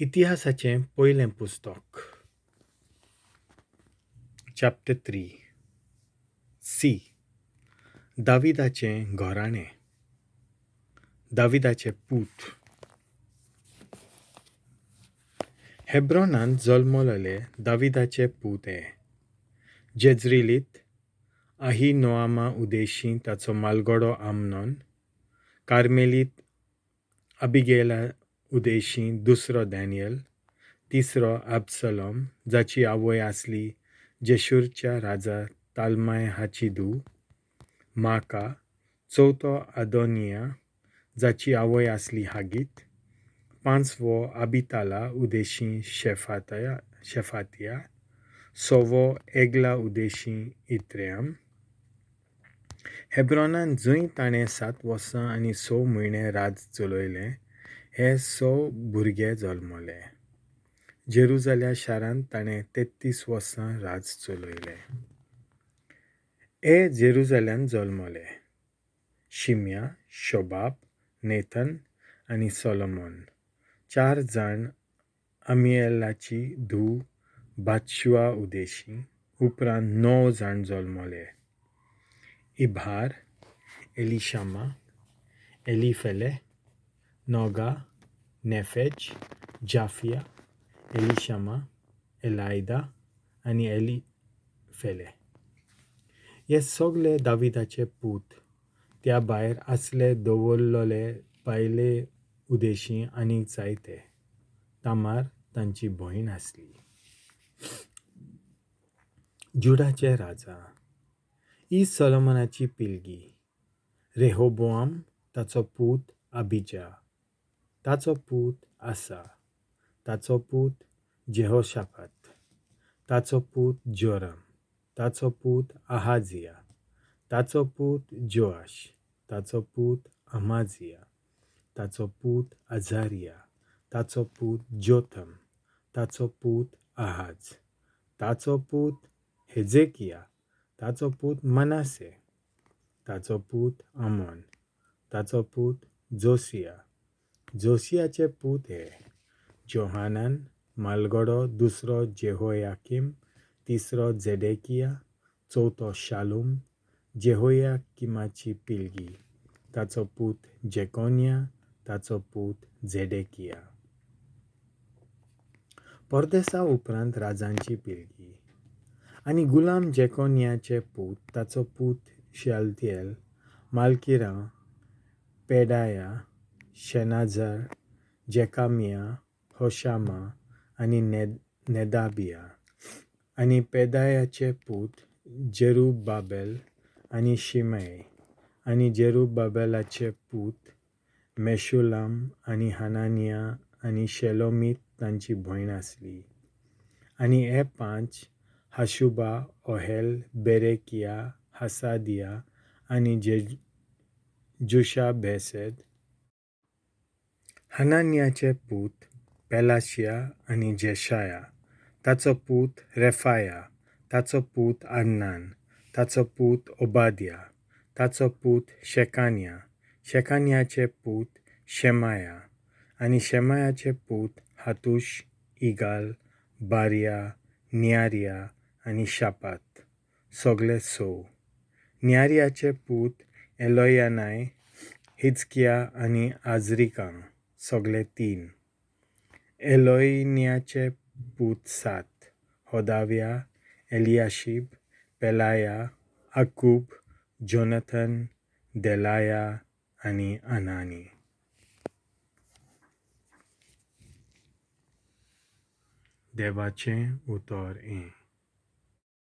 इतिहासाचें पयलें पुस्तक, चॅप्टर 3 सी. दाविदाचें घराणें. दाविदाचे पूत. हेब्रोनांत जल्मलोले दाविदाचे पूत हे: जेज्रिलीत आहिनोआमा उदेशीं ताचो म्हालगडो आमनोन, कार्मेलीत आबिगेला उदेशीं दुसरो डॅनियल, तिसरो आबसलोम, जाची आवय आसली जेशूरच्या राजा ताल्माय हाची धूव माका, चवथो आदोनिया, जाची आवय आसली हागीत, पांचवो आबिताला उदेशीं शेफातिया, सवो एगला उदेशीं इत्रेआम. हेब्रोनांत जंय ताणें 7 वर्सां आनी 6 म्हयने राज चलयलें, हे 6 भुरगे जल्मले. जेरुजाल्या शारांत ताणें 33 वर्सां राज चलयलें. हे जेरुजाल्यांत जल्मले: शिम्या, शोबाब, नेथन आनी सोलोमन. 4 जाण अमिएलाची धूव बातशुआ उदेशीं. उपरांत 9 जाण जल्मले: इभार, एलिशामा, एलिफेले, नोगा, नेफेज, जाफिया, एलिशामा, एलायदा आनी एलिफेले. हे सगले दाविदाचे पूत. त्या भायर आसले दवरलोले बायले उदेशीं आनीक जायते. तामार तांची भयण आसली. जुडाचे राजा. ही सोलोमनाची पिळगी. रेहोबोआम, ताचो पूत आबिजा, ताचो पूत आसा, ताचो पूत जेहोशाफात, ताचो पूत जोराम, ताचो पूत आहाजिया, ताचो पूत जोआश, ताचो पूत अमाजिया, ताचो पूत अजारिया, ताचो पूत जोथम, ताचो पूत आहाज, ताचो पूत हेजेकिया, ताचो पूत मनासे, ताचो पूत आमोन, ताचो पूत जोसिया. जोसियाचे पूत हे: जोहानान म्हालगडो, दुसरो जेहोयाकीम, तिसरो झेडेकिया, चवथो शालूम, जेहोयाकिमाची पिळगी, ताचो पूत जेकोनिया, ताचो पूत झेडेकिया. परदेसा उपरांत राजांची पिळगी. आनी गुलाम जेकोनियाचे पूत, ताचो पूत शेलतियेल, मालकिरा, पेडाया, शेनाझर, जेकामिया, होशामा आनी नेदाबिया. आनी पेदायाचे पूत जेरुबाबेल आनी शिमय, आनी जेरुबाबेलाचे पूत मेशुलाम आनी हानानिया आनी शेलोमीत तांची भयण आसली. आनी हे 5 हाशुबा, ओहेल, बेरेकिया, हसादिया आनी जुशाबेसेद. हनानियाचे पूत पेलाशिया आनी जेशाया, ताचो पूत रेफाया, ताचो पूत अर्नान, ताचो पूत ओबादिया, ताचो पूत शेकानिया, शेकानियाचे पूत शेमाया, आनी शेमायाचे पूत हातूश, इगाल, बारिया, नियारिया आनी शापात, सगले 6. नियारियाचे पूत एलोयानाय, हिजकिया आनी आजरिकाम, सगले 3. एलोयन्याचे पूत 7: होदाव्या, एलियाशीब, पेलाया, अकूब, जोनाथन, देलाया आनी अनानी. देवाचें उतर हें.